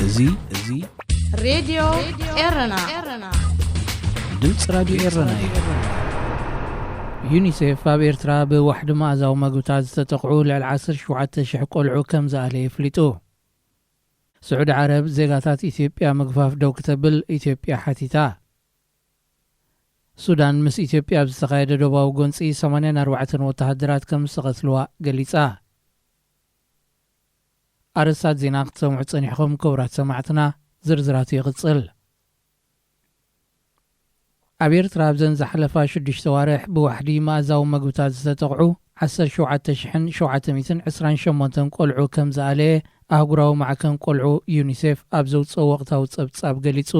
እዚ እዚ ሬድዮ ኤረና። ድምፂ ራድዮ ኤረና እዩ። ዩኒሴፍ ኣብ ኤርትራ ብዋሕዲ መኣዛዊ መግብታት ዝተጠቕዑ ልዕሊ ዓሰርተ ሸውዓተ ሽሕ ቆልዑ ከም ዝኣለየ ኣፍሊጡ። ስዑዲ ዓረብ ዜጋታት ኢትዮጵያ ምግፋፍ ደው ክተብል ኢትዮጵያ ሓቲታ። ሱዳን ምስ ኢትዮጵያ ኣብ ዝተኻየደ ዶባዊ ጎንፂ ሰማንያን ኣርባዕተን ወተሃደራት ከም ዝተቐትልዋ ገሊጻ። ኣርእስታት ዜና ክትሰምዑ ጸኒሕኹም ክቡራት ሰማዕትና፣ ዝርዝራቱ ይቕጽል። ኣብ ኤርትራ ኣብዘን ዝሓለፋ ሽዱሽተ ዋርሕ ብዋሕዲ መኣዛዊ መግብታት ዝተጠቕዑ ዓሰርተ ሸውዓተ ሽሕን ሸውዓተ ሚእትን ዕስራን ሸሞንተን ቆልዑ ከም ዝኣለየ ኣህጉራዊ ማዕከን ቆልዑ ዩኒሴፍ ኣብ ዘውጽኦ ወቕታዊ ጸብጻብ ገሊጹ።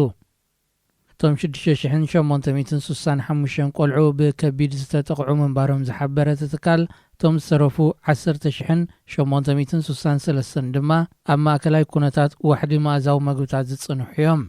እቶም ሽዱሽተ ሽሕን ሸሞንተ ሚእትን ስሳን ሓሙሽተን ቆልዑ ብከቢድ ዝተጠቕዑ ምንባሮም ዝሓበረ እቲ ትካል፣ እቶም ዝተረፉ ዓሰርተ ሽሕን ሸሞንተ ሚእትን ስሳን ሰለስተን ድማ ኣብ ማእከላይ ኩነታት ዋሕዲ መኣዛዊ መግብታት ዝጽንሑ እዮም።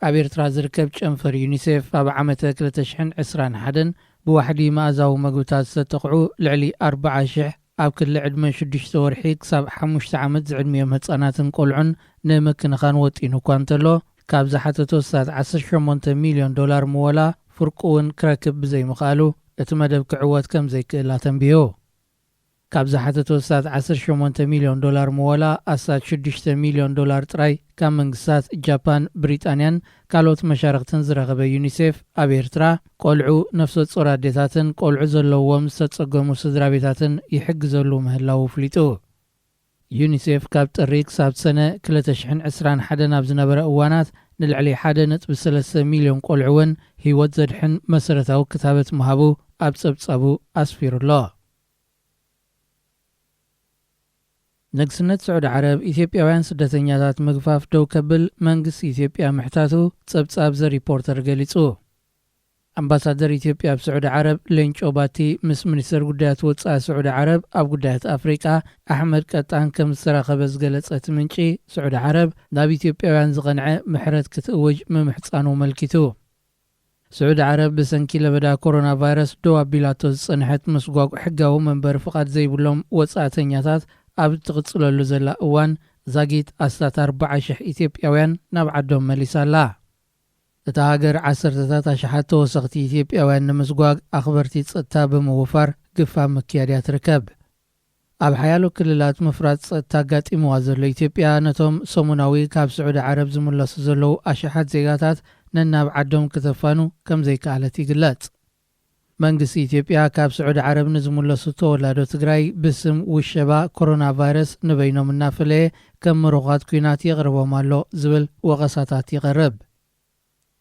ኣብ ኤርትራ ዝርከብ ጨንፈር ዩኒሴፍ ኣብ ዓመተ ክልተ ሽሕን ዕስራን ሓደን ብዋሕዲ መኣዛዊ መግብታት ዝተጠቕዑ ልዕሊ ኣርብዓ ሽሕ ኣብ ክሊ ዕድመ ሽዱሽተ ወርሒ ክሳብ ሓሙሽተ ዓመት ዝዕድሚኦም ህጻናትን ቆልዑን ንምክንኻን ወጢኑ እኳ እንተሎ፣ ካብ ዝሓተቶ ስሳት ዓሰርተ ሸሞንተ ሚልዮን ዶላር ምወላ ፍርቁ እውን ክረክብ ብዘይምኽኣሉ፣ እቲ መደብ ክዕወት ከም ዘይክእል ኣተንቢሁ። ካብ ዝሓተቶ ስሳት ዓሰርተ ሸሞንተ ሚልዮን ዶላር ምወላ ኣስታት ሽዱሽተ ሚልዮን ዶላር ጥራይ ካብ መንግስታት ጃፓን፣ ብሪጣንያን ካልኦት መሻርኽትን ዝረኸበ ዩኒሴፍ፣ ኣብ ኤርትራ ቆልዑ፣ ነፍሰ ጾር ኣዴታትን ቆልዑ ዘለዎም ዝተጸገሙ ስድራ ቤታትን ይሕግዘሉ ምህላዉ ኣፍሊጡ። ዩኒሴፍ ካብ ጥሪ ክሳብ ሰነ ክልተ ሽሕን ዕስራን ሓደን ኣብ ዝነበረ እዋናት ንልዕሊ ሓደ ነጥቢ ሰለስተ ሚልዮን ቆልዑ እውን ህይወት ዘድሕን መሰረታዊ ክታበት ምሃቡ ኣብ ጸብጻቡ ኣስፊሩ ኣሎ። ንግስነት ስዑዲ ዓረብ ኢትዮጵያውያን ስደተኛታት ምግፋፍ ደው ከብል መንግስቲ ኢትዮጵያ ምሕታቱ ጸብጻብ ዘ ሪፖርተር ገሊጹ። ኣምባሳደር ኢትዮጵያ ኣብ ስዑዲ ዓረብ ሌንጮ ባቲ ምስ ሚኒስተር ጉዳያት ወጻኢ ስዑዲ ዓረብ ኣብ ጉዳያት ኣፍሪቃ ኣሕመድ ቀጣን ከም ዝተራኸበ ዝገለጸ እቲ ምንጪ፣ ስዑዲ ዓረብ ናብ ኢትዮጵያውያን ዝቐንዐ ምሕረት ክትእውጅ ምምሕጻኑ ኣመልኪቱ። ስዑዲ ዓረብ ብሰንኪ ለበዳ ኮሮና ቫይረስ ደው ኣቢላቶ ዝጸንሐት ምስጓግ ሕጋዊ መንበሪ ፍቓድ ዘይብሎም ወጻእተኛታት ኣብ እትቕጽለሉ ዘላ እዋን፣ ዛጊት ኣስታት ኣርብዓ ሽሕ ኢትዮጵያውያን ናብ ዓዶም መሊሳ ኣላ። እታ ሃገር ዓሰርተታት ኣሽሓት ተወሰኽቲ ኢትዮጵያውያን ንምስጓግ ኣኽበርቲ ጸጥታ ብምውፋር ግፋ ምክያድ እያ ትርከብ። ኣብ ሓያሎ ክልላት ምፍራስ ጸጥታ ኣጋጢምዋ ዘሎ ኢትዮጵያ፣ ነቶም ሰሙናዊ ካብ ስዑዲ ዓረብ ዝምለሱ ዘለዉ ኣሽሓት ዜጋታት ነናብ ዓዶም ክተፋኑ ከም ዘይከኣለት ይግለጽ። መንግስቲ ኢትዮጵያ ካብ ስዑዲ ዓረብ ንዝምለሱ ተወላዶ ትግራይ ብስም ውሸባ ኮሮና ቫይረስ ንበይኖም እናፈለየ ከም ምሩኻት ኲናት የቕርቦም ኣሎ ዝብል ወቐሳታት ይቐርብ።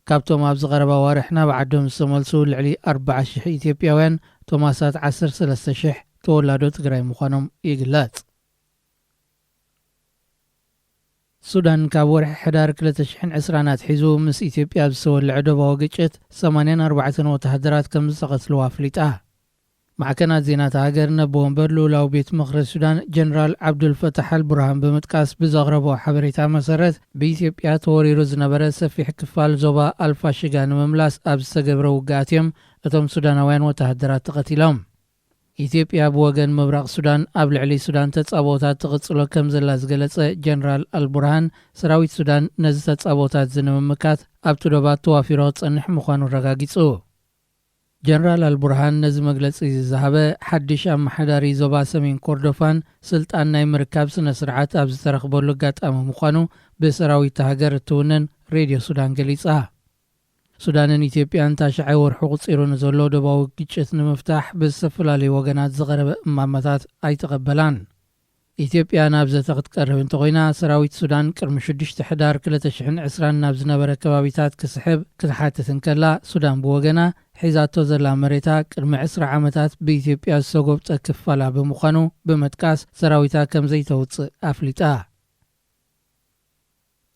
ካብቶም ኣብዚ ቀረባ ኣዋርሕ ናብ ዓዶም ዝተመልሱ ልዕሊ ኣርብዓ ሽሕ ኢትዮጵያውያን፣ እቶም ኣስታት ዓሰርተ ሰለስተ ሽሕ ተወላዶ ትግራይ ምዃኖም ይግለጽ። ሱዳን ካብ ወርሒ ሕዳር ክልተ ሽሕን ዕስራን ኣትሒዙ ምስ ኢትዮጵያ ኣብ ዝተወልዐ ዶባዊ ግጭት ሰማንያን ኣርባዕተን ወተሃደራት ከም ዝተቐትልዋ ኣፍሊጣ። ማዕከናት ዜና እታ ሃገር ነቦ ወንበር ልኡላዊ ቤት ምኽሪ ሱዳን ጀነራል ዓብዱልፈታሕ ኣልቡርሃን ብምጥቃስ ብዘቕረቦ ሓበሬታ መሰረት፣ ብኢትዮጵያ ተወሪሩ ዝነበረ ሰፊሕ ክፋል ዞባ ኣልፋሽጋ ንምምላስ ኣብ ዝተገብረ ውግኣት እዮም እቶም ሱዳናውያን ወተሃደራት ተቐቲሎም። ኢትዮጵያ ብወገን ምብራቕ ሱዳን ኣብ ልዕሊ ሱዳን ተጻብኦታት ትቕጽሎ ከም ዘላ ዝገለጸ ጀነራል ኣልቡርሃን፣ ሰራዊት ሱዳን ነዚ ተጻብኦታት እዚ ንምምካት ኣብቲ ዶባት ተዋፊሩ ክጸንሕ ምዃኑ ኣረጋጊጹ። ጀነራል ኣልቡርሃን ነዚ መግለጺ እዚ ዝሃበ፣ ሓድሽ ኣመሓዳሪ ዞባ ሰሜን ኮርዶፋን ስልጣን ናይ ምርካብ ስነ ስርዓት ኣብ ዝተረኽበሉ ኣጋጣሚ ምዃኑ ብሰራዊት እታ ሃገር እትውንን ሬድዮ ሱዳን ገሊጻ። ሱዳንን ኢትዮጵያን ታሽዓይ ወርሑ ቁጺሩ ንዘሎ ዶባዊ ግጭት ንምፍታሕ ብዝተፈላለዩ ወገናት ዝቐረበ እማመታት ኣይተቐበላን። ኢትዮጵያ ናብ ዘተ ክትቀርብ እንተኾይና፣ ሰራዊት ሱዳን ቅድሚ ሽዱሽተ ሕዳር ክልተ ሽሕን ዕስራን ናብ ዝነበረ ከባቢታት ክስሕብ ክትሓትት እንከላ፣ ሱዳን ብወገና ሒዛቶ ዘላ መሬታ ቅድሚ ዕስራ ዓመታት ብኢትዮጵያ ዝተጎብጠ ክፋላ ብምዃኑ ብምጥቃስ፣ ሰራዊታ ከም ዘይተውጽእ ኣፍሊጣ።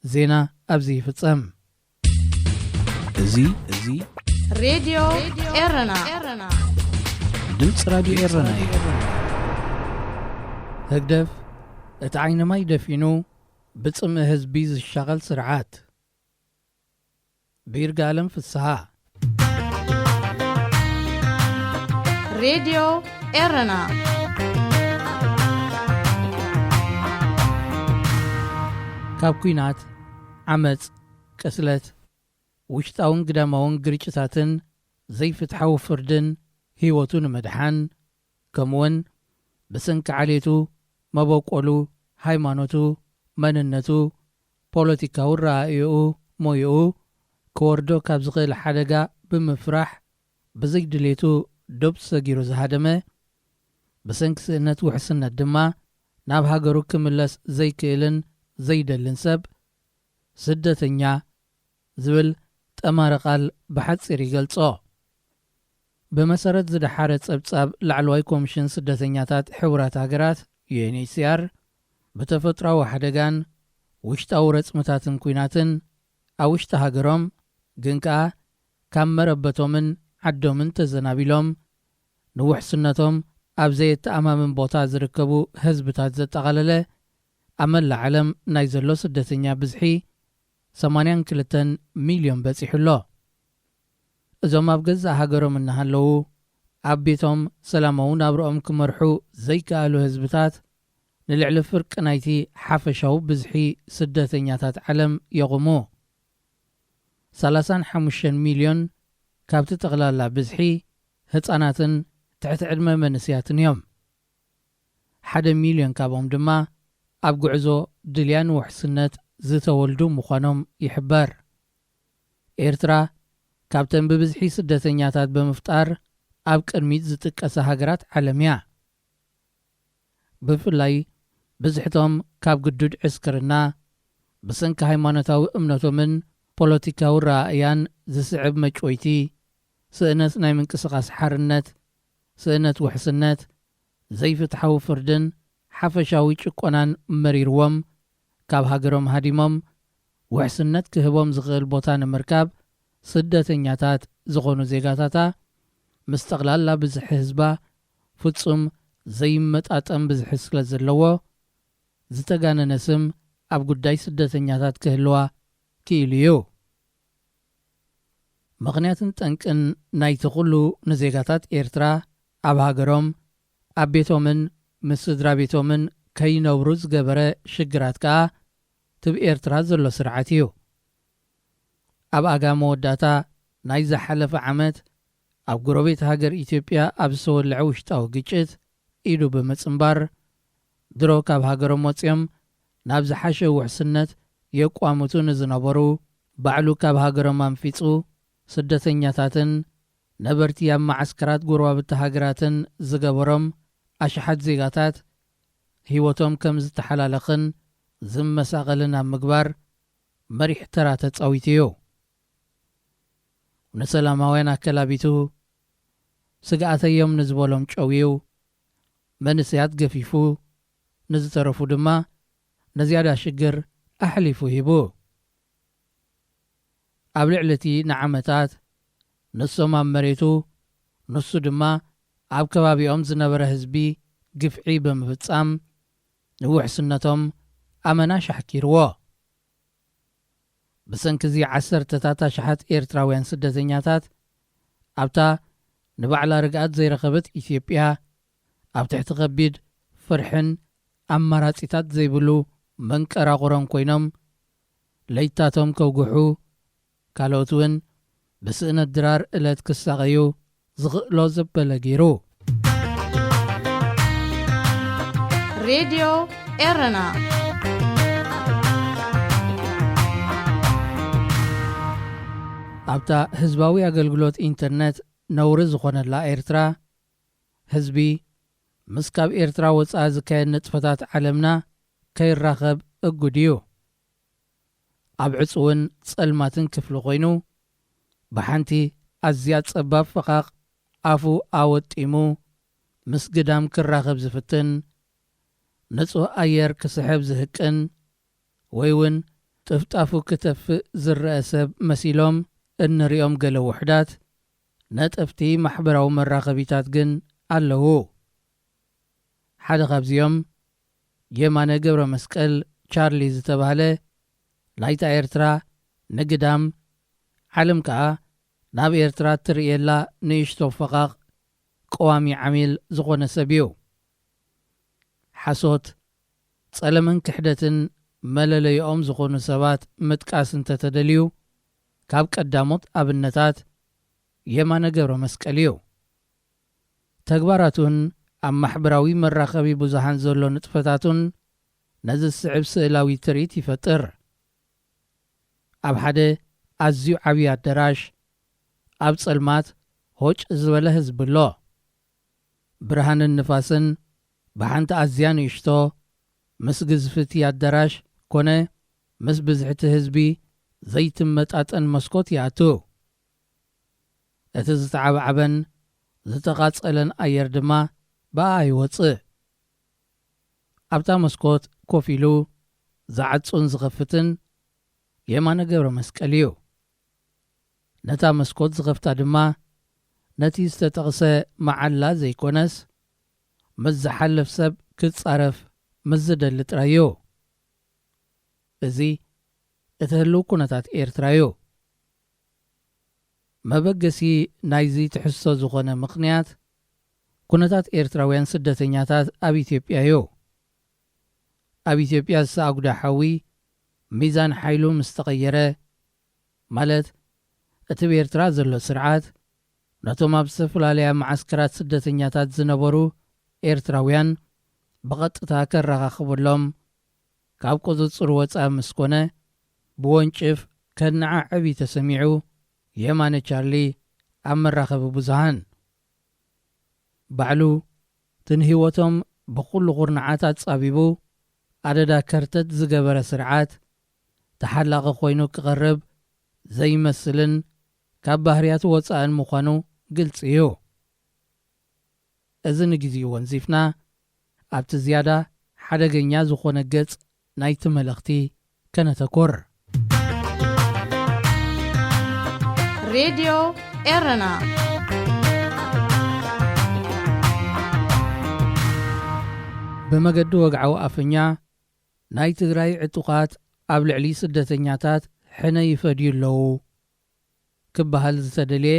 ዜና ኣብዚ ይፍጸም። እዚ እዚ ሬድዮ ኤረና። ድምፂ ራድዮ ኤረና እዩ። ህግደፍ፣ እቲ ዓይኒ ማይ ደፊኑ ብጽምኢ ህዝቢ ዝሻቐል ስርዓት። ብይርጋለም ፍስሃ። ሬድዮ ኤረና። ካብ ኲናት፣ ዓመጽ፣ ቅስለት፣ ውሽጣውን ግዳማውን ግርጭታትን ዘይፍትሓዊ ፍርድን ህይወቱ ንምድሓን፣ ከምኡውን ብሰንኪ ዓሌቱ፣ መበቆሉ፣ ሃይማኖቱ፣ መንነቱ፣ ፖለቲካዊ ረኣይኡ፣ ሞይኡ ክወርዶ ካብ ዝኽእል ሓደጋ ብምፍራሕ ብዘይድሌቱ ዶብ ሰጊሩ ዝሃደመ፣ ብሰንኪ ስእነት ውሕስነት ድማ ናብ ሃገሩ ክምለስ ዘይክእልን ዘይደልን ሰብ፣ ስደተኛ ዝብል ጠማሪ ቃል ብሓጺር ይገልጾ። ብመሰረት ዝደሓረ ጸብጻብ ላዕለዋይ ኮሚሽን ስደተኛታት ሕቡራት ሃገራት፣ ዩ ኤን ኤች ሲ ኣር፣ ብተፈጥሮኣዊ ሓደጋን ውሽጣዊ ረጽምታትን ኲናትን ኣብ ውሽጢ ሃገሮም፣ ግን ከኣ ካብ መረበቶምን ዓዶምን ተዘናቢሎም ንውሕስነቶም ኣብ ዘየተኣማምን ቦታ ዝርከቡ ህዝብታት ዘጠቓለለ፣ ኣብ መላእ ዓለም ናይ ዘሎ ስደተኛ ብዝሒ ሰማንያን ክልተን ሚልዮን በጺሑ ኣሎ። እዞም ኣብ ገዛእ ሃገሮም እናሃለዉ ኣብ ቤቶም ሰላማዊ ናብርኦም ክመርሑ ዘይከኣሉ ህዝብታት ንልዕሊ ፍርቂ ናይቲ ሓፈሻዊ ብዝሒ ስደተኛታት ዓለም የቑሙ። ሰላሳን ሓሙሽተን ሚልዮን ካብቲ ጠቕላላ ብዝሒ ህጻናትን ትሕቲ ዕድመ መንእሰያትን እዮም። ሓደ ሚልዮን ካብኦም ድማ ኣብ ጉዕዞ ድልያ ንውሕስነት ዝተወልዱ ምዃኖም ይሕበር። ኤርትራ ካብተን ብብዝሒ ስደተኛታት ብምፍጣር ኣብ ቅድሚት ዝጥቀሳ ሃገራት ዓለም እያ። ብፍላይ ብዝሕቶም ካብ ግዱድ ዕስክርና፣ ብሰንኪ ሃይማኖታዊ እምነቶምን ፖለቲካዊ ረኣእያን ዝስዕብ መጭወይቲ፣ ስእነት ናይ ምንቅስቓስ ሓርነት፣ ስእነት ውሕስነት፣ ዘይፍትሓዊ ፍርድን ሓፈሻዊ ጭቆናን መሪርዎም፣ ካብ ሃገሮም ሃዲሞም ውሕስነት ክህቦም ዝኽእል ቦታ ንምርካብ ስደተኛታት ዝኾኑ ዜጋታታ፣ ምስ ጠቕላላ ብዝሒ ህዝባ ፍጹም ዘይመጣጠን ብዝሒ ስለ ዘለዎ፣ ዝተጋነነ ስም ኣብ ጉዳይ ስደተኛታት ክህልዋ ክኢሉ እዩ። ምኽንያትን ጠንቅን ናይቲ ኩሉ ንዜጋታት ኤርትራ ኣብ ሃገሮም፣ ኣብ ቤቶምን ምስ ስድራ ቤቶምን ከይነብሩ ዝገበረ ሽግራት ከኣ ትብ ኤርትራ ዘሎ ስርዓት እዩ። ኣብ ኣጋ መወዳእታ ናይ ዝሓለፈ ዓመት ኣብ ጎረቤት ሃገር ኢትዮጵያ ኣብ ዝተወልዐ ውሽጣዊ ግጭት ኢዱ ብምጽንባር፣ ድሮ ካብ ሃገሮም ወጺኦም ናብ ዝሓሸ ውሕስነት የቋምቱ ንዝነበሩ፣ ባዕሉ ካብ ሃገሮም ኣንፊጹ ስደተኛታትን ነበርቲ ኣብ መዓስከራት ጎረባብቲ ሃገራትን ዝገበሮም ኣሽሓት ዜጋታት ህይወቶም ከም ዝተሓላለኽን ዝመሳቐልን ኣብ ምግባር መሪሕ ተራ ተጻዊቱ እዩ። ንሰላማውያን ኣከላቢቱ፣ ስግኣተዮም ንዝበሎም ጨውዩ፣ መንእሰያት ገፊፉ፣ ንዝተረፉ ድማ ንዝያዳ ሽግር ኣሕሊፉ ሂቡ። ኣብ ልዕሊ እቲ ንዓመታት ንሶም ኣብ መሬቱ፣ ንሱ ድማ ኣብ ከባቢኦም ዝነበረ ህዝቢ ግፍዒ ብምፍጻም፣ ንውሕስነቶም ኣመና ሻሕኪርዎ። ብሰንኪ እዚ ዓሰርተታት ኣሽሓት ኤርትራውያን ስደተኛታት ኣብታ ንባዕላ ርግኣት ዘይረኸበት ኢትዮጵያ፣ ኣብ ትሕቲ ከቢድ ፍርሕን ኣማራጺታት ዘይብሉ መንቀራቑሮን ኮይኖም፣ ለይታቶም ከውግሑ፣ ካልኦት እውን ብስእነት ድራር እለት ክሳቐዩ ዝኽእሎ ዘበለ ገይሩ። ሬድዮ ኤረና። ኣብታ ህዝባዊ ኣገልግሎት ኢንተርነት ነውሪ ዝኾነላ ኤርትራ፣ ህዝቢ ምስ ካብ ኤርትራ ወጻኢ ዝካየድ ንጥፈታት ዓለምና ከይራኸብ እጉድ እዩ። ኣብ ዕጹውን ጸልማትን ክፍሊ ኮይኑ፣ ብሓንቲ ኣዝያ ጸባብ ፈቓቕ ኣፉ ኣወጢሙ ምስ ግዳም ክራኸብ ዝፍትን፣ ንጹህ ኣየር ክስሕብ ዝህቅን፣ ወይ እውን ጥፍጣፉ ክተፍእ ዝረአ ሰብ መሲሎም እንሪኦም ገለ ውሑዳት ነጠፍቲ ማሕበራዊ መራኸቢታት ግን ኣለዉ። ሓደ ካብዚኦም የማነ ገብረ መስቀል ቻርሊ ዝተባህለ፣ ናይታ ኤርትራ ንግዳም፣ ዓለም ከኣ ናብ ኤርትራ እትርእየላ ንእሽቶ ፈቓቕ ቀዋሚ ዓሚል ዝኾነ ሰብ እዩ። ሓሶት፣ ጸለመን ክሕደትን መለለይኦም ዝኾኑ ሰባት ምጥቃስ እንተተደልዩ፣ ካብ ቀዳሞት ኣብነታት የማነ ገብረ መስቀል እዩ። ተግባራቱን ኣብ ማሕበራዊ መራኸቢ ብዙሃን ዘሎ ንጥፈታቱን ነዚ ዝስዕብ ስእላዊ ትርኢት ይፈጥር። ኣብ ሓደ ኣዝዩ ዓብዪ ኣደራሽ፣ ኣብ ጸልማት ሆጭ ዝበለ ህዝቢ ኣሎ። ብርሃንን ንፋስን ብሓንቲ ኣዝያ ንእሽቶ፣ ምስ ግዝፍቲ ኣደራሽ ኮነ ምስ ብዝሕቲ ህዝቢ ዘይትመጣጠን መስኮት ይኣቱ። እቲ ዝተዓባዕበን ዝተቓጸለን ኣየር ድማ ብኣ ይወጽእ። ኣብታ መስኮት ኮፍ ኢሉ ዝዓጹን ዝኸፍትን የማነ ገብረ መስቀል እዩ። ነታ መስኮት ዝኸፍታ ድማ ነቲ ዝተጠቕሰ መዓላ ዘይኮነስ፣ ምስ ዝሓልፍ ሰብ ክጻረፍ ምስ ዝደሊ ጥራይ እዩ። እዚ እቲ ህልው ኩነታት ኤርትራ እዩ። መበገሲ ናይዚ ትሕዝቶ ዝኾነ ምኽንያት፣ ኩነታት ኤርትራውያን ስደተኛታት ኣብ ኢትዮጵያ እዩ። ኣብ ኢትዮጵያ ዝሰኣጉዳ ሓዊ ሚዛን ሓይሉ ምስ ተቐየረ፣ ማለት እቲ ብኤርትራ ዘሎ ስርዓት ነቶም ኣብ ዝተፈላለያ መዓስከራት ስደተኛታት ዝነበሩ ኤርትራውያን ብቐጥታ ከረኻኽበሎም፣ ካብ ቁጽጽሩ ወጻኢ ምስ ኮነ፣ ብወንጭፍ ከነዓዕብ እዩ ተሰሚዑ። የማነ ቻርሊ ኣብ መራኸቢ ብዙሃን ባዕሉ ትንህይወቶም ብኹሉ ኹርናዓት ኣጻቢቡ ኣደዳ ከርተት ዝገበረ ስርዓት ተሓላቒ ኮይኑ ክቐርብ ዘይመስልን ካብ ባህርያቱ ወጻእን ምዃኑ ግልጺ እዩ። እዚ ንግዜኡ ወንዚፍና ኣብቲ ዝያዳ ሓደገኛ ዝኾነ ገጽ ናይቲ መልእኽቲ ከነተኩር። ሬድዮ ኤረና ብመገዲ ወግዓዊ ኣፈኛ ናይ ትግራይ ዕጡቓት ኣብ ልዕሊ ስደተኛታት ሕነ ይፈድዩ ኣለዉ ክበሃል ዝተደልየ፣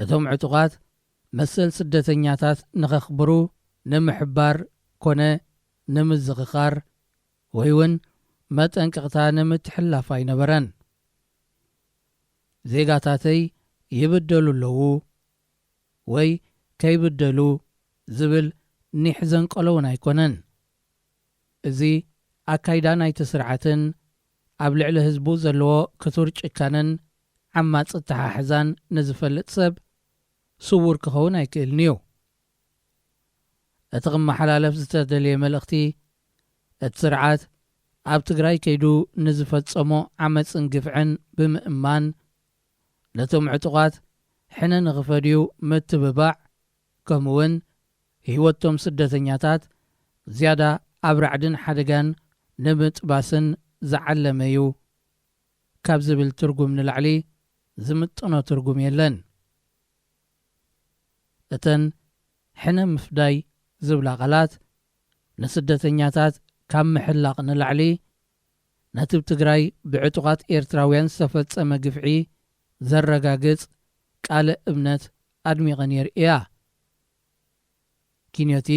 እቶም ዕጡቓት መሰል ስደተኛታት ንኸኽብሩ ንምሕባር ኮነ ንምዝኽኻር ወይ እውን መጠንቀቕታ ንምትሕልላፍ ኣይነበረን። ዜጋታተይ ይብደሉ ኣለዉ ወይ ከይብደሉ ዝብል ኒሕ ዘንቀሎ እውን ኣይኮነን። እዚ ኣካይዳ ናይቲ ስርዓትን ኣብ ልዕሊ ህዝቡ ዘለዎ ክቱር ጭካነን ዓማጺ ኣተሓሕዛን ንዝፈልጥ ሰብ ስዉር ክኸውን ኣይክእልን እዩ። እቲ ክመሓላለፍ ዝተደልየ መልእኽቲ፣ እቲ ስርዓት ኣብ ትግራይ ከይዱ ንዝፈጸሞ ዓመጽን ግፍዕን ብምእማን፣ ነቶም ዕጡቓት ሕነ ንኽፈድዩ ምትብባዕ፣ ከምኡውን ህይወቶም ስደተኛታት ዝያዳ ኣብ ራዕድን ሓደጋን ንምጥባስን ዝዓለመ እዩ ካብ ዝብል ትርጉም ንላዕሊ ዝምጥኖ ትርጉም የለን። እተን ሕነ ምፍዳይ ዝብላ ቃላት ንስደተኛታት ካብ ምሕላቕ ንላዕሊ፣ ነቲ ብ ትግራይ ብዕጡቓት ኤርትራውያን ዝተፈጸመ ግፍዒ ዘረጋግጽ ቃለ እምነት ኣድሚቐን የርእያ። ኪንዮቲ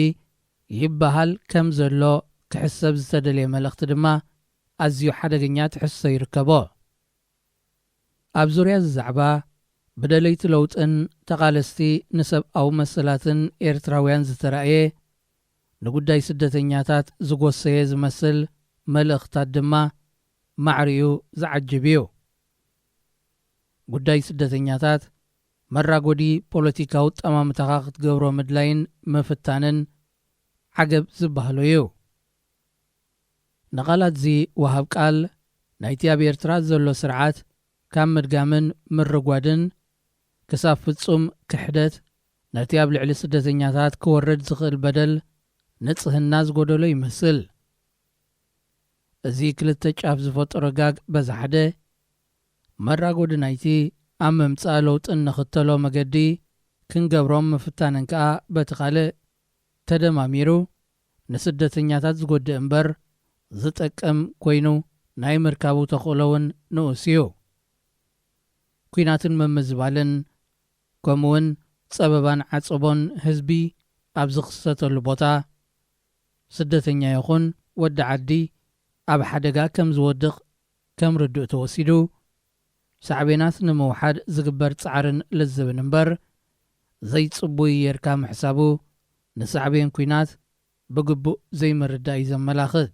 ይበሃል ከም ዘሎ ክሕሰብ ዝተደልየ መልእኽቲ ድማ ኣዝዩ ሓደገኛ ትሕዝቶ ይርከቦ። ኣብ ዙርያ እዚ ዛዕባ ብደለይቲ ለውጥን ተቓለስቲ ንሰብኣዊ መሰላትን ኤርትራውያን ዝተራእየ ንጉዳይ ስደተኛታት ዝጎሰየ ዝመስል መልእኽታት ድማ ማዕሪኡ ዝዓጅብ እዩ። ጉዳይ ስደተኛታት መራጎዲ ፖለቲካዊ ጠማምታኻ ክትገብሮ ምድላይን ምፍታንን ዓገብ ዝበሃሎ እዩ። ንቓላትዚ ወሃብ ቃል ናይቲ ኣብ ኤርትራ ዘሎ ስርዓት ካብ ምድጋምን ምርጓድን ክሳብ ፍጹም ክሕደት ነቲ ኣብ ልዕሊ ስደተኛታት ክወርድ ዝኽእል በደል ንጽህና ዝጎደሎ ይመስል። እዚ ክልተ ጫፍ ዝፈጠሮ ጋግ በዚ ሓደ፣ መራጎዲ ናይቲ ኣብ ምምጻእ ለውጥን ንኽተሎ መገዲ ክንገብሮም ምፍታንን ከኣ በቲ ካልእ ተደማሚሩ ንስደተኛታት ዝጎድእ እምበር ዝጠቅም ኮይኑ ናይ ምርካቡ ተኽእሎ እውን ንኡስ እዩ። ኲናትን ምምዝባልን ከምኡውን ጸበባን ዓጸቦን ህዝቢ ኣብ ዝኽሰተሉ ቦታ ስደተኛ ይኹን ወዲ ዓዲ ኣብ ሓደጋ ከም ዝወድቕ ከም ርዱእ ተወሲዱ፣ ሳዕቤናት ንምውሓድ ዝግበር ጻዕርን ልዝብን እምበር፣ ዘይጽቡይ ጌርካ ምሕሳቡ ንሳዕቤን ኲናት ብግቡእ ዘይምርዳእ እዩ ዘመላኽት።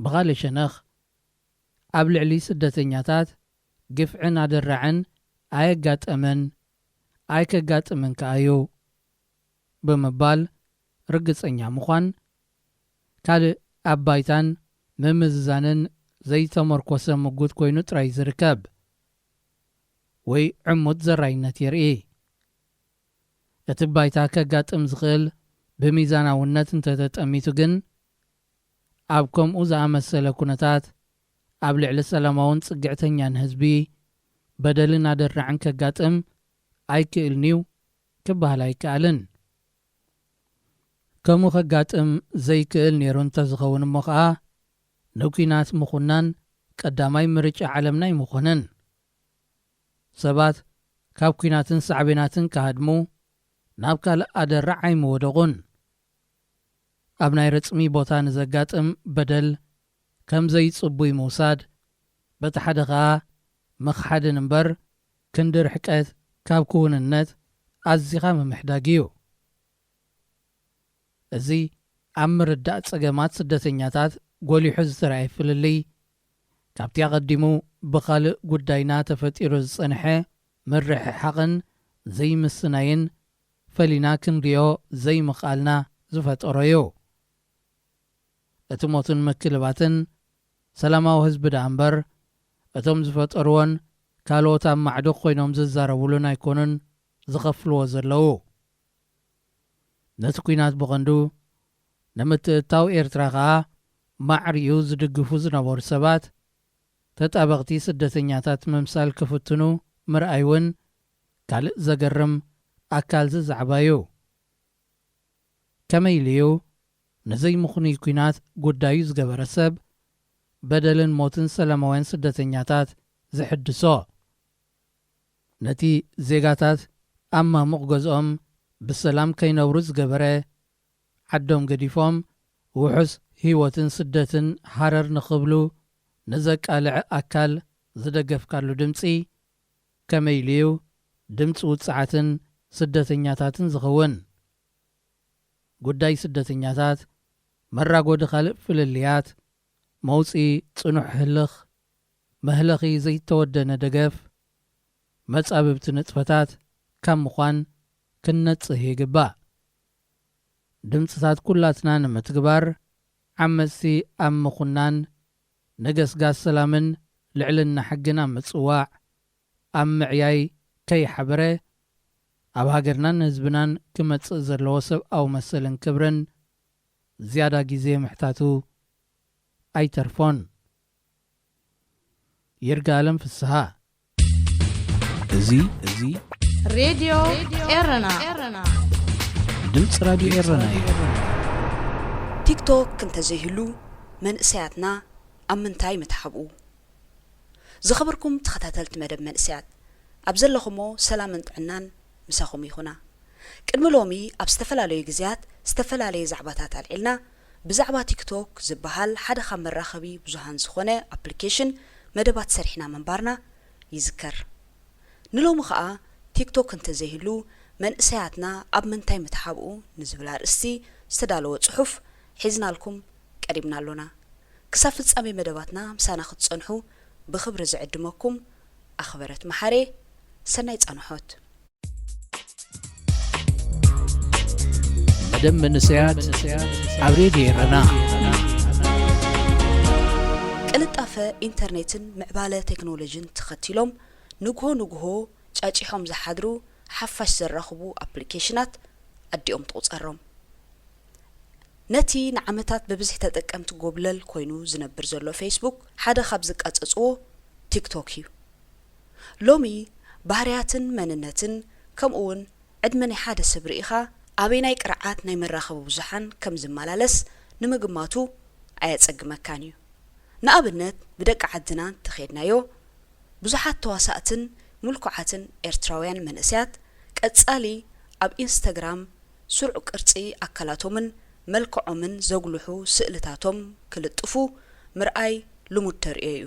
ብኻልእ ሸነኽ፣ ኣብ ልዕሊ ስደተኛታት ግፍዕን ኣደራዕን ኣየጋጠመን ኣይከጋጥምን ከኣ እዩ ብምባል ርግጸኛ ምዃን ካልእ ኣብ ባይታን ምምዝዛንን ዘይተመርኮሰ ምጉት ኮይኑ ጥራይ ዝርከብ ወይ ዕሙት ዘራይነት የርኢ። እቲ ባይታ ከጋጥም ዝኽእል ብሚዛናውነት እንተተጠሚቱ ግን፣ ኣብ ከምኡ ዝኣመሰለ ኩነታት ኣብ ልዕሊ ሰላማውን ጽግዕተኛን ህዝቢ በደልን ኣደራዕን ከጋጥም ኣይክእልን'ዩ ክበሃል ኣይከኣልን። ከምኡ ከጋጥም ዘይክእል ነይሩ እንተዝኸውን እሞ ኸኣ፣ ንኲናት ምኹናን ቀዳማይ ምርጫ ዓለምና ኣይምኾነን። ሰባት ካብ ኲናትን ሳዕቤናትን ክሃድሙ፣ ናብ ካልእ ኣደራዕ ኣይምወደቑን። ኣብ ናይ ረጽሚ ቦታ ንዘጋጥም በደል ከም ዘይጽቡይ ምውሳድ፣ በቲ ሓደ ኸኣ ምኽሓድን እምበር፣ ክንዲ ርሕቀት ካብ ክውንነት ኣዚኻ ምምሕዳግ እዩ። እዚ ኣብ ምርዳእ ጸገማት ስደተኛታት ጎሊሑ ዝተራእየ ፍልልይ፣ ካብቲ ኣቐዲሙ ብኻልእ ጉዳይና ተፈጢሩ ዝጸንሐ ምርሕሓቕን ዘይምስናይን ፈሊና ክንሪኦ ዘይምኽኣልና ዝፈጠሮ እዩ። እቲ ሞትን ምክልባትን ሰላማዊ ህዝቢ ደኣ እምበር፣ እቶም ዝፈጠርዎን ካልኦት ኣብ ማዕዶ ኮይኖም ዝዛረቡሉን ኣይኮኑን ዝኸፍልዎ ዘለዉ። ነቲ ኲናት ብቐንዱ ንምትእትታው ኤርትራ ከኣ ማዕሪኡ ዝድግፉ ዝነበሩ ሰባት፣ ተጣበቕቲ ስደተኛታት ምምሳል ክፍትኑ ምርኣይ እውን ካልእ ዘገርም ኣካል እዚ ዛዕባ እዩ። ከመይ ኢሉ እዩ ንዘይምኽኑይ ኲናት ጉዳዩ ዝገበረ ሰብ፣ በደልን ሞትን ሰላማውያን ስደተኛታት ዝሕድሶ? ነቲ ዜጋታት ኣብ ማሙቕ ገዝኦም ብሰላም ከይነብሩ ዝገበረ፣ ዓዶም ገዲፎም ውሑስ ህይወትን ስደትን ሃረር ንኽብሉ ንዘቃልዕ ኣካል ዝደገፍካሉ ድምጺ፣ ከመይ ኢሉ እዩ ድምጺ ውጽዓትን ስደተኛታትን ዝኸውን? ጉዳይ ስደተኛታት፣ መራጎዲ ካልእ ፍልልያት፣ መውጽኢ ጽኑሕ ህልኽ፣ መህለኺ ዘይተወደነ ደገፍ፣ መጻብብቲ ንጥፈታት ካብ ምዃን ክንነጽህ ይግባእ። ድምጽታት ኩላትና ንምትግባር፣ ዓመጽቲ ኣብ ምኹናን፣ ንገስጋስ ሰላምን ልዕልና ሕግን ኣብ ምጽዋዕ፣ ኣብ ምዕያይ ከይሓበረ፣ ኣብ ሃገርናን ህዝብናን ክመጽእ ዘለዎ ሰብኣዊ መሰልን ክብርን ዝያዳ ግዜ ምሕታቱ ኣይተርፎን። ይርጋለም ፍስሃ። እዚ፣ እዚ ሬድዮ ኤረና። ድምፂ ራድዮ ኤረና እዩ። ቲክቶክ እንተዘይህሉ መንእሰያትና ኣብ ምንታይ ምተሓብኡ? ዝኸበርኩም ተኸታተልቲ መደብ መንእሰያት፣ ኣብ ዘለኹሞ ሰላምን ጥዕናን ምሳኹም ይኹና። ቅድሚ ሎሚ ኣብ ዝተፈላለዩ ግዜያት ዝተፈላለየ ዛዕባታት ኣልዒልና፣ ብዛዕባ ቲክቶክ ዝበሃል ሓደ ካብ መራኸቢ ብዙሃን ዝኾነ ኣፕሊኬሽን መደባት ሰሪሕና ምንባርና ይዝከር። ንሎሚ ኸኣ ቲክቶክ እንተዘይህሉ መንእሰያትና ኣብ ምንታይ ምተሓብኡ ንዝብል ኣርእስቲ ዝተዳለወ ጽሑፍ ሒዝናልኩም ቀሪብና ኣሎና። ክሳብ ፍጻሜ መደባትና ምሳና ክትጸንሑ ብኽብሪ ዝዕድመኩም ኣኽበረት መሓሬ። ሰናይ ጻንሖት። መደብ መንእሰያት ኣብ ሬድዮ ኤረና። ቅልጣፈ ኢንተርኔትን ምዕባለ ቴክኖሎጂን ተኸቲሎም ንግሆ ንግሆ ጫጪሖም ዝሓድሩ ሓፋሽ ዘራኽቡ ኣፕሊኬሽናት ኣዲኦም ትቑጸሮም። ነቲ ንዓመታት ብብዝሒ ተጠቀምቲ ጎብለል ኮይኑ ዝነብር ዘሎ ፌስቡክ ሓደ ካብ ዝቃጸጽዎ ቲክቶክ እዩ። ሎሚ ባህርያትን መንነትን ከምኡ እውን ዕድመ ናይ ሓደ ሰብ ርኢኻ ኣበይናይ ቅርዓት ናይ መራኸቢ ብዙሓን ከም ዝመላለስ ንምግማቱ ኣየጸግመካን እዩ። ንኣብነት ብደቂ ዓድና እንተኼድናዮ ብዙሓት ተዋሳእትን ምልኩዓትን ኤርትራውያን መንእሰያት ቀጻሊ ኣብ ኢንስታግራም ስሩዕ ቅርጺ ኣካላቶምን መልክዖምን ዘጉልሑ ስእልታቶም ክልጥፉ ምርኣይ ልሙድ ተርእዮ እዩ።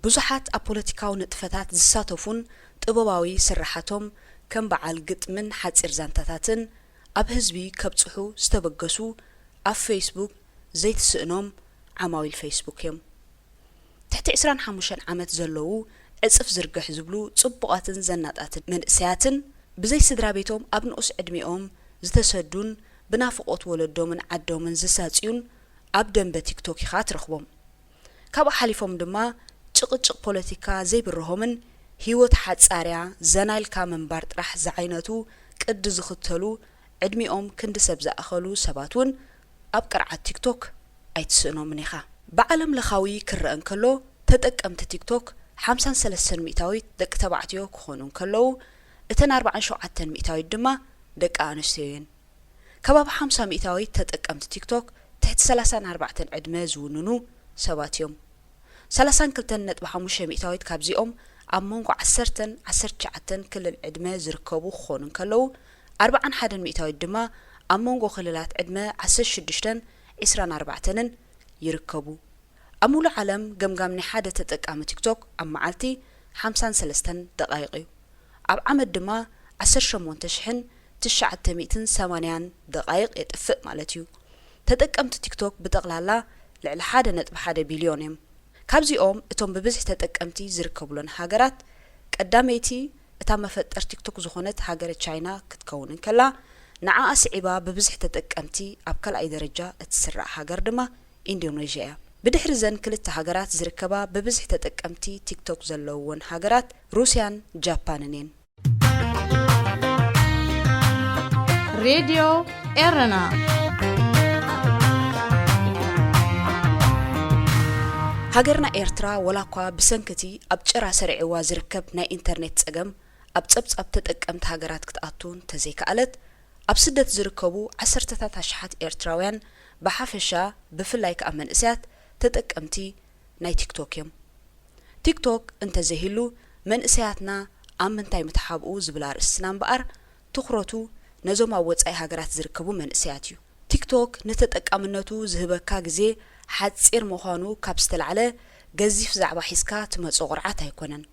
ብዙሓት ኣብ ፖለቲካዊ ንጥፈታት ዝሳተፉን ጥበባዊ ስርሓቶም ከም በዓል ግጥምን ሓጺር ዛንታታትን ኣብ ህዝቢ ከብጽሑ ዝተበገሱ ኣብ ፌስቡክ ዘይትስእኖም ዓማዊል ፌስቡክ እዮም። ትሕቲ ዕስራን ሓሙሽተን ዓመት ዘለዉ ዕጽፍ ዝርግሕ ዝብሉ ጽቡቓትን ዘናጣትን መንእሰያትን ብዘይ ስድራ ቤቶም ኣብ ንኡስ ዕድሚኦም ዝተሰዱን ብናፍቖት ወለዶምን ዓዶምን ዝሳጽዩን ኣብ ደንበ ቲክቶክ ኢኻ ትረኽቦም። ካብኡ ሓሊፎም ድማ ጭቕጭቕ ፖለቲካ ዘይብርሆምን ህይወት ሓጻርያ ዘና ኢልካ ምንባር ጥራሕ ዝዓይነቱ ቅዲ ዝኽተሉ ዕድሚኦም ክንዲ ሰብ ዝኣኸሉ ሰባት እውን ኣብ ቅርዓት ቲክቶክ ኣይትስእኖምን ኢኻ። ብዓለም ለኻዊ ክረአ እንከሎ ተጠቀምቲ ቲክቶክ ሓምሳን ሰለስተን ሚእታዊት ደቂ ተባዕትዮ ክኾኑ እንከለዉ እተን ኣርባዓን ሸውዓተን ሚእታዊት ድማ ደቂ ኣንስትዮ እየን። ከባቢ ሓምሳ ሚእታዊት ተጠቀምቲ ቲክቶክ ትሕቲ ሰላሳን ኣርባዕተን ዕድመ ዝውንኑ ሰባት እዮም። ሰላሳን ክልተን ነጥቢ ሓሙሽተ ሚእታዊት ካብዚኦም ኣብ መንጎ ዓሰርተን ዓሰርተ ትሽዓተን ክልል ዕድመ ዝርከቡ ክኾኑ እንከለዉ ኣርባዓን ሓደን ሚእታዊት ድማ ኣብ መንጎ ክልላት ዕድመ ዓሰርተ ሽዱሽተን ዕስራን ኣርባዕተንን ይርከቡ። ኣብ ሙሉእ ዓለም ገምጋም ናይ ሓደ ተጠቃሚ ቲክቶክ ኣብ መዓልቲ ሓምሳን ሰለስተን ደቓይቕ እዩ። ኣብ ዓመት ድማ ዓሰርተ ሸሞንተ ሽሕን ትሽዓተ ሚእትን ሰማንያን ደቓይቕ የጥፍእ ማለት እዩ። ተጠቀምቲ ቲክቶክ ብጠቕላላ ልዕሊ ሓደ ነጥቢ ሓደ ቢልዮን እዮም። ካብዚኦም እቶም ብብዝሒ ተጠቀምቲ ዝርከብሎን ሃገራት ቀዳመይቲ እታ መፈጠር ቲክቶክ ዝኾነት ሃገረ ቻይና ክትከውን እንከላ ንዓኣ ስዒባ ብብዝሒ ተጠቀምቲ ኣብ ካልኣይ ደረጃ እትስራዕ ሃገር ድማ ኢንዶኔዥያ እያ። ብድሕሪ ዘን ክልተ ሃገራት ዝርከባ ብብዝሒ ተጠቀምቲ ቲክቶክ ዘለውወን ሃገራት ሩስያን ጃፓንን እየን። ሬድዮ ኤረና ሃገርና ኤርትራ ወላ እኳ ብሰንክቲ ኣብ ጭራ ሰሪዕዋ ዝርከብ ናይ ኢንተርኔት ጸገም ኣብ ጸብጻብ ተጠቀምቲ ሃገራት ክትኣቱ እንተዘይከኣለት ኣብ ስደት ዝርከቡ ዓሰርተታት ኣሽሓት ኤርትራውያን ብሓፈሻ ብፍላይ ከኣ መንእሰያት ተጠቀምቲ ናይ ቲክቶክ እዮም። ቲክቶክ እንተዘይህሉ መንእሰያትና ኣብ ምንታይ ምተሓብኡ ዝብል ኣርእስትና እምበኣር ትኹረቱ ነዞም ኣብ ወጻኢ ሃገራት ዝርከቡ መንእሰያት እዩ። ቲክቶክ ንተጠቃምነቱ ዝህበካ ግዜ ሓጺር ምዃኑ ካብ ዝተላዕለ ገዚፍ ዛዕባ ሒዝካ ትመጾ ቁርዓት ኣይኮነን።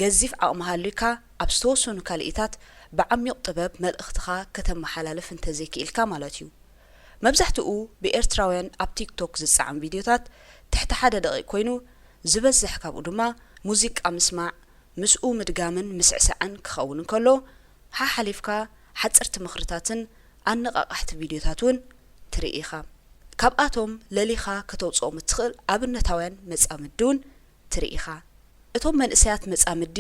ገዚፍ ዓቕሚ ሃልዩካ ኣብ ዝተወሰኑ ካልኢታት ብዓሚቕ ጥበብ መልእኽትኻ ከተመሓላልፍ እንተዘይክኢልካ ማለት እዩ። መብዛሕትኡ ብኤርትራውያን ኣብ ቲክቶክ ዝጸዓን ቪድዮታት ትሕቲ ሓደ ደቒቕ ኮይኑ ዝበዝሕ ካብኡ ድማ ሙዚቃ ምስማዕ፣ ምስኡ ምድጋምን ምስዕሳዕን ክኸውን እንከሎ ሓሓሊፍካ ሓጸርቲ ምኽርታትን ኣነቓቓሕቲ ቪድዮታት እውን ትርኢ ኢኻ። ካብኣቶም ለሊኻ ከተውጽኦም እትኽእል ኣብነታውያን መጻምዲ እውን ትርኢ ኢኻ። እቶም መንእሰያት መጻምዲ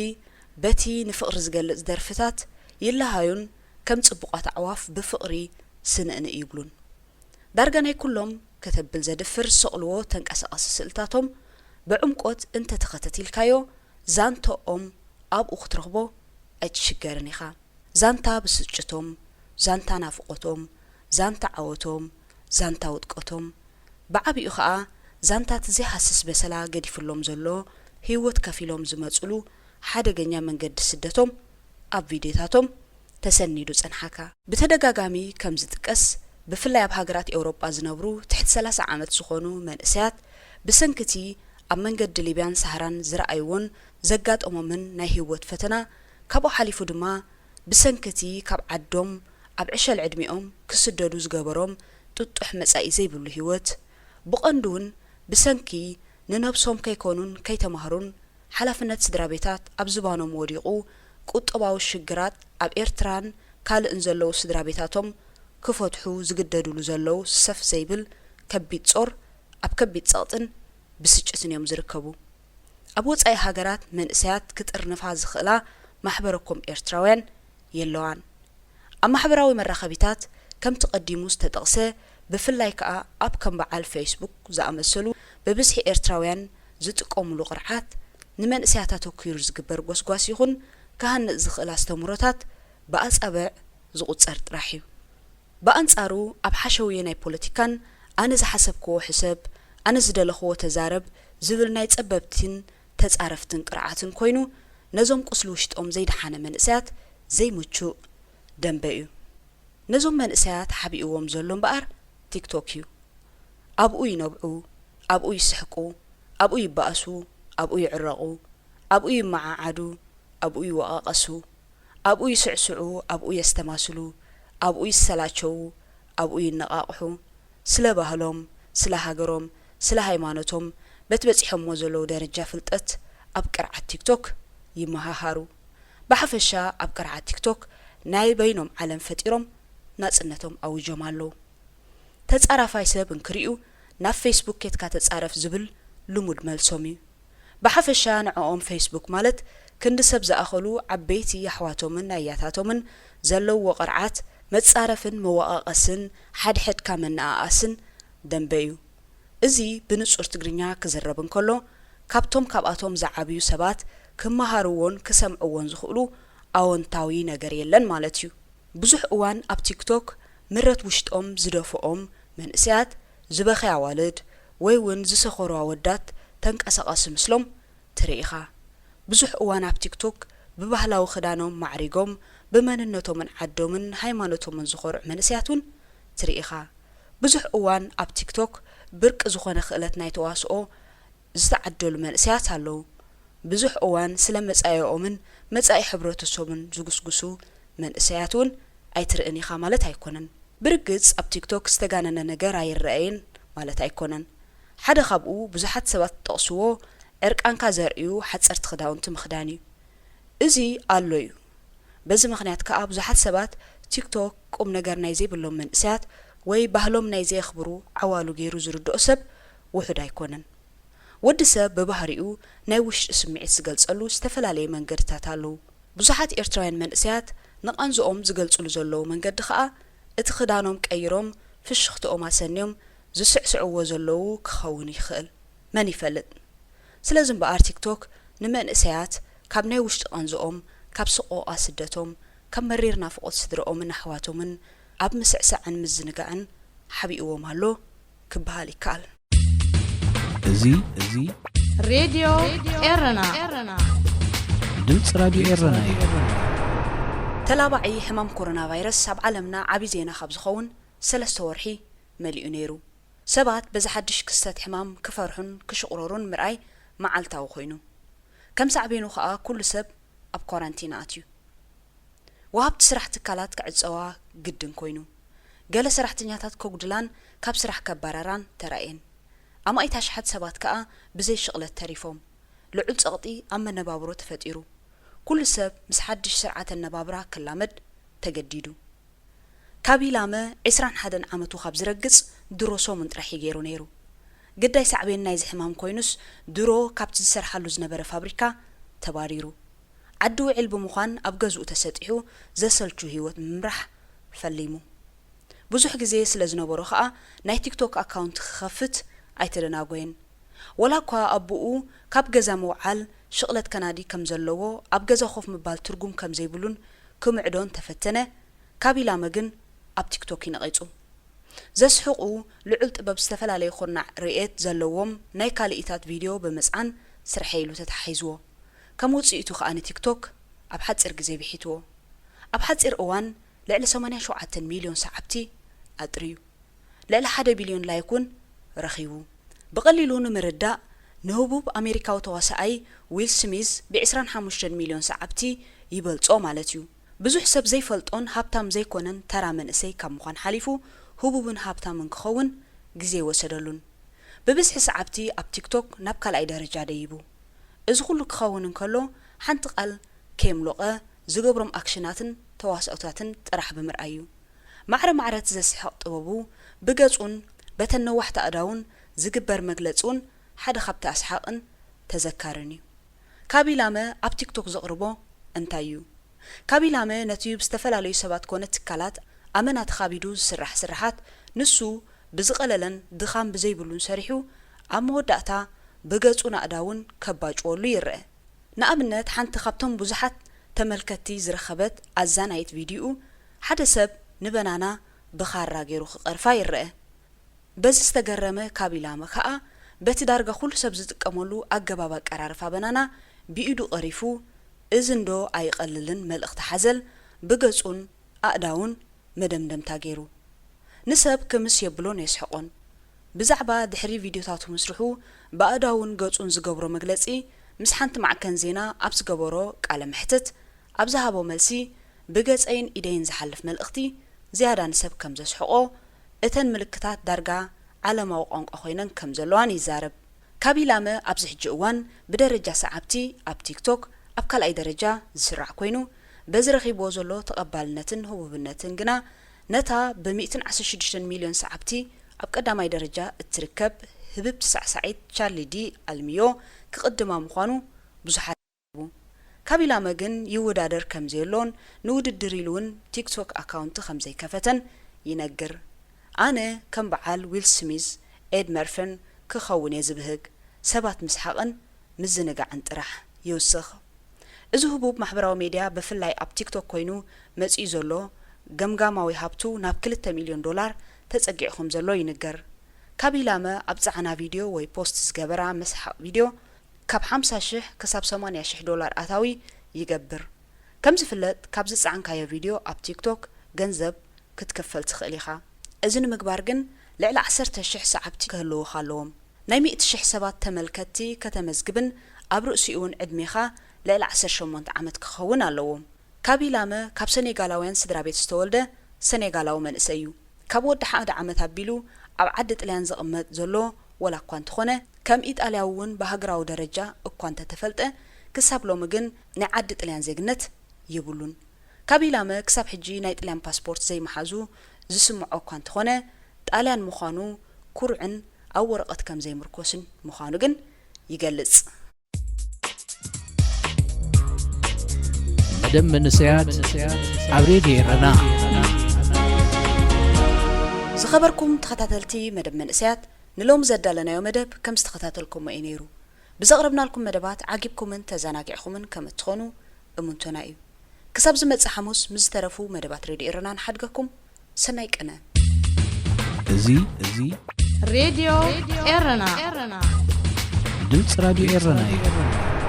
በቲ ንፍቕሪ ዝገልጽ ደርፍታት ይለሃዩን ከም ጽቡቓት ኣዕዋፍ ብፍቕሪ ስንእንእ ይብሉን። ዳርጋ ናይ ኩሎም ከተብል ዘድፍር ዝሰቕልዎ ተንቀሳቐሲ ስእልታቶም ብዕምቆት እንተተኸተቲልካዮ ዛንተኦም ኣብኡ ክትረኽቦ ኣይትሽገርን ኢኻ። ዛንታ ብስጭቶም፣ ዛንታ ናፍቖቶም፣ ዛንታ ዓወቶም፣ ዛንታ ውድቀቶም፣ ብዓቢኡ ኸኣ ዛንታ እቲ ዘይሃስስ በሰላ ገዲፍሎም ዘሎ ህይወት ከፊሎም ዝመጹሉ ሓደገኛ መንገዲ ስደቶም ኣብ ቪድዮታቶም ተሰኒዱ ጸንሓካ። ብተደጋጋሚ ከም ዝጥቀስ፣ ብፍላይ ኣብ ሃገራት ኤውሮጳ ዝነብሩ ትሕቲ ሰላሳ ዓመት ዝኾኑ መንእሰያት ብሰንኪ እቲ ኣብ መንገዲ ሊብያን ሳህራን ዝረኣይዎን ዘጋጠሞምን ናይ ህይወት ፈተና፣ ካብኡ ሓሊፉ ድማ ብሰንኪ እቲ ካብ ዓዶም ኣብ ዕሸል ዕድሚኦም ክስደዱ ዝገበሮም ጥጡሕ መጻኢ ዘይብሉ ህይወት፣ ብቐንዱ እውን ብሰንኪ ንነብሶም ከይኮኑን ከይተማህሩን ሓላፍነት ስድራ ቤታት ኣብ ዝባኖም ወዲቑ ቁጠባዊ ሽግራት ኣብ ኤርትራን ካልእን ዘለዉ ስድራ ቤታቶም ክፈትሑ ዝግደድሉ ዘለዉ ሰፍ ዘይብል ከቢድ ጾር ኣብ ከቢድ ጸቕጥን ብስጭትን እዮም ዝርከቡ። ኣብ ወጻኢ ሃገራት መንእሰያት ክጥርንፋ ዝኽእላ ማሕበረ ኮም ኤርትራውያን የለዋን። ኣብ ማሕበራዊ መራኸቢታት ከምቲ ቀዲሙ ዝተጠቕሰ ብፍላይ ከኣ ኣብ ከም በዓል ፌስቡክ ዝኣመሰሉ ብብዝሒ ኤርትራውያን ዝጥቀሙሉ ቅርዓት ንመንእሰያት ኣተኲሩ ዝግበር ጎስጓስ ይኹን ክሃንጽ ዝኽእል ኣስተምህሮታት ብኣጻብዕ ዝቑጸር ጥራሕ እዩ። ብኣንጻሩ ኣብ ሓሸውየ ናይ ፖለቲካን ኣነ ዝሓሰብክዎ ሕሰብ፣ ኣነ ዝደለኽዎ ተዛረብ ዝብል ናይ ጸበብቲን ተጻረፍትን ቅርዓትን ኮይኑ ነዞም ቁስሊ ውሽጦም ዘይደሓነ መንእሰያት ዘይምቹእ ደንበ እዩ። ነዞም መንእሰያት ሓቢእዎም ዘሎ እምበኣር ቲክቶክ እዩ። ኣብኡ ይነብዑ፣ ኣብኡ ይስሕቁ፣ ኣብኡ ይባእሱ፣ ኣብኡ ይዕረቑ፣ ኣብኡ ይመዓዓዱ፣ ኣብኡ ይወቓቐሱ፣ ኣብኡ ይስዕስዑ፣ ኣብኡ የስተማስሉ፣ ኣብኡ ይሰላቸዉ፣ ኣብኡ ይነቓቕሑ። ስለ ባህሎም፣ ስለ ሃገሮም፣ ስለ ሃይማኖቶም በቲ በጺሖምዎ ዘለዉ ደረጃ ፍልጠት ኣብ ቅርዓት ቲክቶክ ይመሃሃሩ። ብሓፈሻ ኣብ ቅርዓት ቲክቶክ ናይ በይኖም ዓለም ፈጢሮም ናጽነቶም ኣዊጆም ኣለዉ። ተጻራፋይ ሰብ እንክሪኡ ናብ ፌስቡክ ኬድካ ተጻረፍ ዝብል ልሙድ መልሶም እዩ። ብሓፈሻ ንዕኦም ፌስቡክ ማለት ክንዲ ሰብ ዝኣኸሉ ዓበይቲ ኣሕዋቶምን ኣያታቶምን ዘለውዎ ቅርዓት መጻረፍን መወቓቐስን ሓድሕድካ መነኣኣስን ደንበ እዩ። እዚ ብንጹር ትግርኛ ክዝረብ እንከሎ ካብቶም ካብኣቶም ዝዓብዩ ሰባት ክመሃርዎን ክሰምዕዎን ዝኽእሉ ኣወንታዊ ነገር የለን ማለት እዩ። ብዙሕ እዋን ኣብ ቲክቶክ ምረት ውሽጦም ዝደፍኦም መንእሰያት፣ ዝበኽያ ኣዋልድ ወይ እውን ዝሰኸሩ ኣወዳት ተንቀሳቓሲ ምስሎም ትርኢ ኢኻ። ብዙሕ እዋን ኣብ ቲክቶክ ብባህላዊ ክዳኖም ማዕሪጎም ብመንነቶምን ዓዶምን ሃይማኖቶምን ዝኾርዑ መንእሰያት እውን ትርኢ ኢኻ። ብዙሕ እዋን ኣብ ቲክቶክ ብርቂ ዝኾነ ክእለት ናይ ተዋስኦ ዝተዓደሉ መንእሰያት ኣለዉ። ብዙሕ እዋን ስለ መጻኢኦምን መጻኢ ሕብረተሰቡን ዝጉስጉሱ መንእሰያት እውን ኣይትርእን ኢኻ ማለት ኣይኮነን። ብርግጽ ኣብ ቲክቶክ ዝተጋነነ ነገር ኣይረኣይን ማለት ኣይኮነን። ሓደ ካብኡ ብዙሓት ሰባት ዝጠቕስዎ ዕርቃንካ ዘርእዩ ሓጸርቲ ክዳውንቲ ምኽዳን እዩ። እዚ ኣሎ እዩ። በዚ ምኽንያት ከኣ ብዙሓት ሰባት ቲክቶክ ቁም ነገር ናይ ዘይብሎም መንእሰያት ወይ ባህሎም ናይ ዘየኽብሩ ዓዋሉ ገይሩ ዝርድኦ ሰብ ውሑድ ኣይኮነን። ወዲ ሰብ ብባህሪኡ ናይ ውሽጢ ስምዒት ዝገልጸሉ ዝተፈላለየ መንገድታት ኣለዉ። ብዙሓት ኤርትራውያን መንእሰያት ንቓንዝኦም ዝገልጽሉ ዘለዉ መንገዲ ከኣ እቲ ክዳኖም ቀይሮም ፍሽኽትኦም ኣሰንዮም ዝስዕስዕዎ ዘለዉ ክኸውን ይኽእል። መን ይፈልጥ? ስለዚ እምበኣር ቲክቶክ ንመንእሰያት ካብ ናይ ውሽጢ ቃንዝኦም፣ ካብ ሰቆቓ ስደቶም፣ ካብ መሪር ናፍቖት ስድርኦምን ኣሕዋቶምን ኣብ ምስዕሳዕን ምዝንጋዕን ሓቢእዎም ኣሎ ክበሃል ይከኣል። እዚ፣ እዚ ሬድዮ ኤረና። ድምፂ ራዲዮ ኤረና እዩ። ተላባዒ ሕማም ኮሮና ቫይረስ ኣብ ዓለምና ዓቢ ዜና ካብ ዝኸውን ሰለስተ ወርሒ መሊኡ ነይሩ። ሰባት በዚ ሓድሽ ክስተት ሕማም ክፈርሑን ክሽቑረሩን ምርኣይ መዓልታዊ ኮይኑ። ከም ሳዕቤኑ ከኣ ኩሉ ሰብ ኣብ ኳራንቲን ኣትዩ። ወሃብቲ ስራሕ ትካላት ክዕጸዋ ግድን ኮይኑ። ገለ ሰራሕተኛታት ከጉድላን ካብ ስራሕ ከባረራን ተራእየን። ኣማኢት ኣሽሓት ሰባት ከኣ ብዘይ ሽቕለት ተሪፎም። ልዑል ጸቕጢ ኣብ መነባብሮ ተፈጢሩ። ኩሉ ሰብ ምስ ሓድሽ ስርዓተ ኣነባብራ ክላመድ ተገዲዱ። ካቢላመ ዕስራን ሓደን ዓመቱ ካብ ዝረግጽ ድሮ ሰሙን ጥራሕ እዩ ገይሩ ነይሩ። ግዳይ ሳዕቤን ናይዚ ሕማም ኮይኑስ ድሮ ካብቲ ዝሰርሓሉ ዝነበረ ፋብሪካ ተባሪሩ። ዓዲ ውዒል ብምዃን ኣብ ገዝኡ ተሰጢሑ ዘሰልቹ ህይወት ንምምራሕ ፈሊሙ። ብዙሕ ግዜ ስለ ዝነበሮ ከኣ ናይ ቲክቶክ ኣካውንት ክኸፍት ኣይተደናጎየን። ወላ እኳ ኣቦኡ ካብ ገዛ ምውዓል ሽቕለት ከናዲ ከም ዘለዎ፣ ኣብ ገዛ ኮፍ ምባል ትርጉም ከም ዘይብሉን ክምዕዶ እንተፈተነ፣ ካቢላመ ግን ኣብ ቲክቶክ እዩ ነቒጹ። ዘስሕቑ፣ ልዑል ጥበብ፣ ዝተፈላለየ ኩርናዕ ርእየት ዘለዎም ናይ ካልኢታት ቪድዮ ብምጽዓን ስርሐይ ኢሉ ተተሓሒዝዎ። ከም ውጽኢቱ ከኣ ንቲክቶክ ኣብ ሓጺር ግዜ ብሒትዎ። ኣብ ሓጺር እዋን ልዕሊ ሰማንያ ሸውዓተ ሚልዮን ሰዓብቲ ኣጥርዩ። ልዕሊ ሓደ ቢልዮን ላይክ እውን ረኺቡ። ብቐሊሉ ንምርዳእ፣ ንህቡብ ኣሜሪካዊ ተዋሳኣይ ዊል ስሚዝ ብ ዕስራን ሓሙሽተን ሚልዮን ሰዓብቲ ይበልጾ ማለት እዩ። ብዙሕ ሰብ ዘይፈልጦን ሃብታም ዘይኮነን ተራ መንእሰይ ካብ ምዃን ሓሊፉ፣ ህቡብን ሃብታምን ክኸውን ግዜ ኣይወሰደሉን። ብብዝሒ ሰዓብቲ ኣብ ቲክቶክ ናብ ካልኣይ ደረጃ ደይቡ። እዚ ኩሉ ክኸውን እንከሎ፣ ሓንቲ ቃል ከየምሎቐ ዝገብሮም ኣክሽናትን ተዋስኦታትን ጥራሕ ብምርኣይ እዩ። ማዕረ ማዕረ እቲ ዘስሕቕ ጥበቡ ብገጹን በተን ነዋሕቲ ኣእዳውን ዝግበር መግለጺ እውን ሓደ ካብቲ ኣስሓቕን ተዘካርን እዩ። ካቢላመ ኣብ ቲክቶክ ዘቕርቦ እንታይ እዩ? ካቢላመ ነቲ ብዝተፈላለዩ ሰባት ኮነ ትካላት ኣመና ተኻቢዱ ዝስራሕ ስርሓት፣ ንሱ ብዝቐለለን ድኻም ብዘይብሉን ሰሪሑ፣ ኣብ መወዳእታ ብገጹን ኣእዳውን ከባጭወሉ ይረአ። ንኣብነት፣ ሓንቲ ካብቶም ብዙሓት ተመልከትቲ ዝረኸበት ኣዛናይት ቪድዮኡ፣ ሓደ ሰብ ንበናና ብኻራ ገይሩ ክቐርፋ ይረአ። በዚ ዝተገረመ ካቢላመ ከኣ፣ በቲ ዳርጋ ኩሉ ሰብ ዝጥቀመሉ ኣገባብ ኣቀራርፋ በናና ብኢዱ ቀሪፉ፣ እዚ እንዶ ኣይቐልልን መልእኽቲ ሓዘል ብገጹን ኣእዳውን መደምደምታ ገይሩ። ንሰብ ክምስ የብሎን የስሕቖን። ብዛዕባ ድሕሪ ቪድዮታቱ ምስርሑ ብኣእዳውን ገጹን ዝገብሮ መግለጺ ምስ ሓንቲ ማዕከን ዜና ኣብ ዝገበሮ ቃለ መሕትት፣ ኣብ ዝሃቦ መልሲ፣ ብገጸይን ኢደይን ዝሓልፍ መልእኽቲ ዝያዳ ንሰብ ከም ዘስሕቖ፣ እተን ምልክታት ዳርጋ ዓለማዊ ቋንቋ ኮይነን ከም ዘለዋን ይዛረብ። ካቢላመ ኣብዚ ሕጂ እዋን ብደረጃ ሰዓብቲ ኣብ ቲክቶክ ኣብ ካልኣይ ደረጃ ዝስራዕ ኮይኑ፣ በዚ ረኺብዎ ዘሎ ተቐባልነትን ህቡብነትን ግና ነታ ብ ሚእትን ዓሰርተ ሽዱሽተን ሚልዮን ሰዓብቲ ኣብ ቀዳማይ ደረጃ እትርከብ ህብብቲ ሳዕሳዒት ቻርሊ ዲ ኣልሚዮ ክቕድማ ምዃኑ ብዙሓት ይዛረቡ። ካቢላመ ግን ይወዳደር ከም ዘየሎን ንውድድር ኢሉ እውን ቲክቶክ ኣካውንቲ ከም ዘይከፈተን ይነግር። ኣነ ከም በዓል ዊል ስሚዝ፣ ኤድ መርፍን ክኸውን እየ ዝብህግ፣ ሰባት ምስሓቕን ምዝንጋዕን ጥራሕ ይውስኽ። እዚ ህቡብ ማሕበራዊ ሜድያ ብፍላይ ኣብ ቲክቶክ ኮይኑ መጺኡ ዘሎ ገምጋማዊ ሃብቱ ናብ ክልተ ሚልዮን ዶላር ተጸጊዑ ከም ዘሎ ይንገር። ካቢላመ ኣብ ጻዕና ቪድዮ ወይ ፖስት ዝገበራ መስሓቕ ቪድዮ ካብ ሓምሳ ሽሕ ክሳብ ሰማንያ ሽሕ ዶላር ኣታዊ ይገብር። ከም ዝፍለጥ ካብ ዝጸዓንካዮ ቪድዮ ኣብ ቲክቶክ ገንዘብ ክትክፈል ትኽእል ኢኻ። እዚ ንምግባር ግን ልዕሊ ዓሰርተ ሽሕ ሰዓብቲ ክህልዉኻ ኣለዎም። ናይ ሚእቲ ሽሕ ሰባት ተመልከትቲ ከተመዝግብን ኣብ ርእሲኡ እውን ዕድሜኻ ልዕሊ ዓሰርተ ሸሞንተ ዓመት ክኸውን ኣለዎ። ካቢላመ ካብ ሰኔጋላውያን ስድራ ቤት ዝተወልደ ሰኔጋላዊ መንእሰይ እዩ። ካብ ወዲ ሓደ ዓመት ኣቢሉ ኣብ ዓዲ ጥልያን ዝቕመጥ ዘሎ ወላ እኳ እንተኾነ፣ ከም ኢጣልያዊ እውን ብሃገራዊ ደረጃ እኳ እንተተፈልጠ፣ ክሳብ ሎሚ ግን ናይ ዓዲ ጥልያን ዜግነት የብሉን። ካቢላመ ክሳብ ሕጂ ናይ ጥልያን ፓስፖርት ዘይምሓዙ ዝስምዖ እኳ እንተኾነ፣ ጣልያን ምዃኑ ኩሩዕን ኣብ ወረቐት ከም ዘይምርኮስን ምዃኑ ግን ይገልጽ። መደብ መንእሰያት ኣብ ሬድዮ ኤረና። ዝኸበርኩም ተኸታተልቲ መደብ መንእሰያት፣ ንሎሚ ዘዳለናዮ መደብ ከም ዝተኸታተልኩሞ እዩ ነይሩ። ብዘቕረብናልኩም መደባት ዓጊብኩምን ተዘናጊዕኹምን ከም እትኾኑ እሙንቶና እዩ። ክሳብ ዝመጽእ ሓሙስ ምስ ዝተረፉ መደባት ሬድዮ ኤረና ንሓድገኩም። ሰናይ ቅነ። እዚ እዚ ሬድዮ ኤረና። ድምፂ ራድዮ ኤረና እዩ።